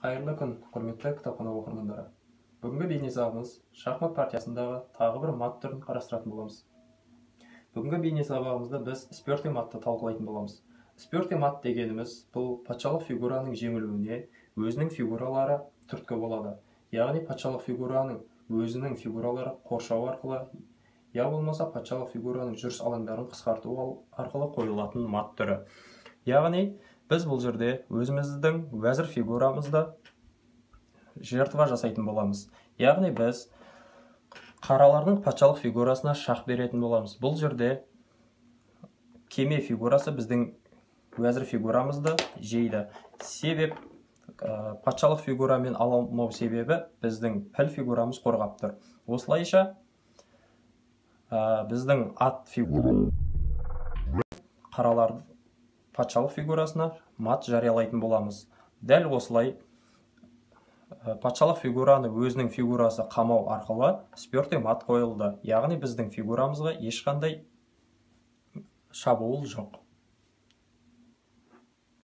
Қайырлы күн, құрметті кітапхана оқырмандары! Бүгінгі бейнесабағымыз шахмат партиясындағы тағы бір мат түрін қарастыратын боламыз. Бүгінгі бейнесабағымызда біз спёртый матты талқылайтын боламыз. Спёртый мат дегеніміз бұл патшалық фигураның жеңілуіне өзінің фигуралары түрткі болады. Яғни патшалық фигураның өзінің фигуралары қоршау арқылы, я болмаса патшалық фигураның жүріс алаңдарын қысқарту арқылы қойылатын мат түрі. Яғни біз бұл жерде өзіміздің уәзір фигурамызды жертва жасайтын боламыз. Яғни біз қаралардың патшалық фигурасына шах беретін боламыз. Бұл жерде кеме фигурасы біздің уәзір фигурамызды жейді. Себеп патшалық фигурамен ала алмау себебі біздің піл фигурамыз қорғап тұр. Осылайша біздің ат фигура қаралар патшалық фигурасына мат жариялайтын боламыз. Дәл осылай патшалық фигураны өзінің фигурасы қамау арқылы спёртый мат қойылды. Яғни біздің фигурамызға ешқандай шабуыл жоқ.